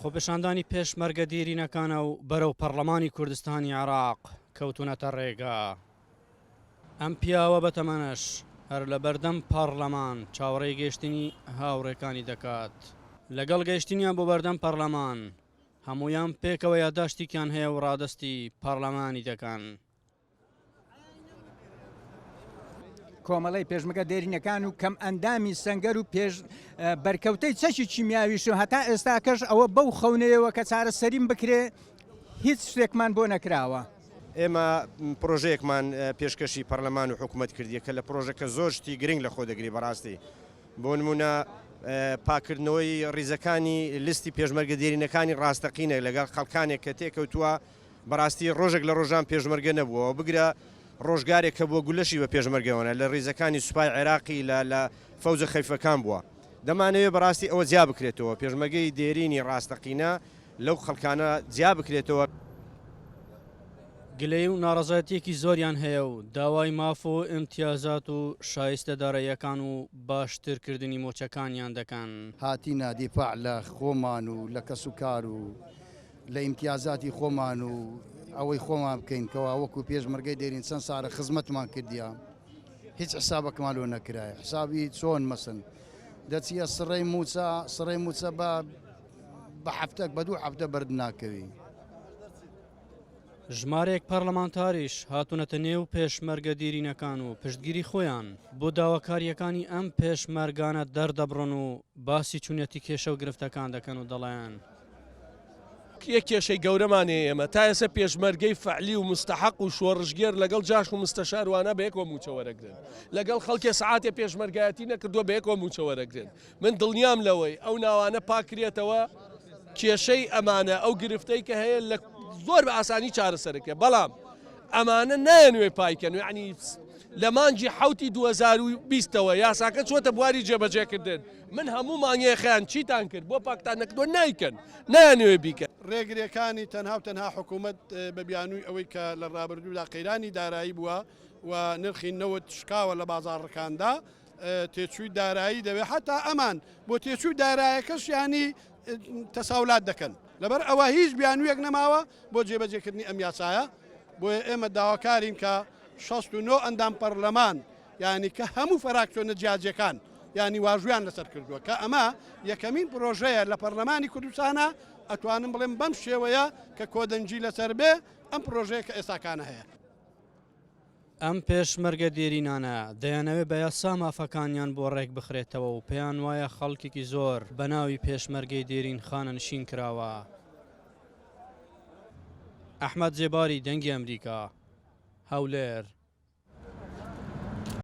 خۆپێشاندانی پێشمەرگە دێرینەکانە و بەرەو پەڕلەمانی کوردستانی عێراق کەوتوونەتە ڕێگا. ئەم پیاوە بەتەمەنەش هەر لە بەردەم پەڕلەمان چاوەڕێی گەیشتنی هاوڕێکانی دەکات. لەگەڵ گەیشتنیان بۆ بەردەم پەڕلەمان، هەموویان پێکەوە یاداشتیکیان هەیە و ڕادەستی پەڕلەمانی دەکەن. کۆمەڵەی پێشمەرگە دێرینەکان و کەم ئەندامی سەنگەر و پێش بەرکەوتەی چەکی کیمیاویشم هەتا ئێستاکەش ئەوە بەو خەونەیەوە کە چارەسەریم بکرێ هیچ شتێکمان بۆ نەکراوە. ئێمە پرۆژەیەکمان پێشکەشی پەرلەمان و حکومەت کردیە کە لە پرۆژەکە زۆر شتی گرنگ لە خۆ دەگری بەڕاستی بۆ نمونە پاکردنەوەی ڕیزەکانی لیستی پێشمەرگە دێرینەکانی ڕاستەقینە لەگەڵ خەڵکانێک کە تێکەوتووە بەڕاستی ڕۆژێک لە ڕۆژان پێشمەرگە نەبووە و بگرە ڕۆژگارێک کە بووە گولەشی بە پێشمەرگەوە نا لە ڕیزەکانی سوپای عێراقی لە لە فەوجە خەفیفەکان بووە. دەمانەوێ بەڕاستی ئەوە جیا بکرێتەوە پێشمەرگەی دێرینی ڕاستەقینە لەو خەڵکانە جیا بکرێتەوە. گلەیی و ناڕەزایەتییەکی زۆریان هەیە و داوای ماف و ئیمتیازات و شایستە داراییەکان و باشترکردنی مۆچەکانیان دەکەن. هاتینە دیفاع لە خۆمان و لە کەسوکار و لە ئیمتیازاتی خۆمان و ئەوەی خۆمان بکەین کەوا وەکو پێشمەرگەی دێرین چەند سارە خزمەتمان کردیە هیچ حسابەکەمان لۆ نەکرایە حسابی چۆن مەسن دەچیە سڕەی موچە سڕەی موچە بە بە هەفتەک بە دوو هەفتە بەرد ناکەوی. ژمارەیەک پەرلەمانتاریش هاتوونەتە نێو پێشمەرگە دیرینەکان و پشتگیری خۆیان بۆ داواکارییەکانی ئەم پێشمەرگانە دەردەبڕن و باسی چونیەتی کێشە و گرفتەکان دەکەن و دەڵێن، یەک کێشەی گەورەمان هەیە ئێمە تا ئێستا پێشمەرگەی فەعلی و مستەحەق و شۆڕشگێر لەگەڵ جاش و مستەشار وانە بەیەکەوە مووچە وەرەگرن لەگەڵ خەڵکێ سەعاتێ پێشمەرگایەتی نەکردووە بەیەکەوە مووچە وەرەگرن من دڵنیام لەوەی ئەو ناوانە پاکرێتەوە کێشەی ئەمانە ئەو گرفتەی کە هەیە لە زۆر بە ئاسانی چارەسەرەکە بەڵام ئەمانە نایەنوێ پایکەن یعنی لە مانگی حوتی 2020ەوە یاساکە چۆتە بواری جێبەجێکردن من هەموو مانگێ خیان چیتان کرد بۆ پاکتان نەکردوە نایکەن نایانەوێ بیکەن. ڕێگریەکانی تەنها و تەنها حکوومەت بە بیانووی ئەوەی کە لە ڕابردوودا قەیرانی دارایی بووە و نرخی نەوت شکاوە لە بازاڕەکاندا تێچووی دارایی دەوێت حتا ئەمان بۆ تێچووی دارایەکەش ینی تەساولات دەکەن لەبەر ئەوە هیچ بیانوویەک نەماوە بۆ جێبەجێکردنی ئەم یاسایە بۆیە ئێمە داواکارین کە 69 ئەندام پەرلەمان یانی کە هەموو فراکسیۆنە جیاجیەکان یانی واژویان لەسەر کردووە کە ئەمە یەکەمین پرۆژەیە لە پەرلەمانی کوردستانە ئەتوانم بڵێم بەم شێوەیە کە کۆدەنگی لەسەر بێ ئەم پرۆژەیە کە ئێستاکانە هەیە. ئەم پێشمەرگە دێرینانە دەیانەوێ بە یاسا مافەکانیان بۆ ڕێک بخرێتەوە و پێیان وایە خەڵکێکی زۆر بە ناوی پێشمەرگەی دێرین خانەنشین کراوە. ئەحمەد زێباری، دەنگی ئەمریکا، هەولێر.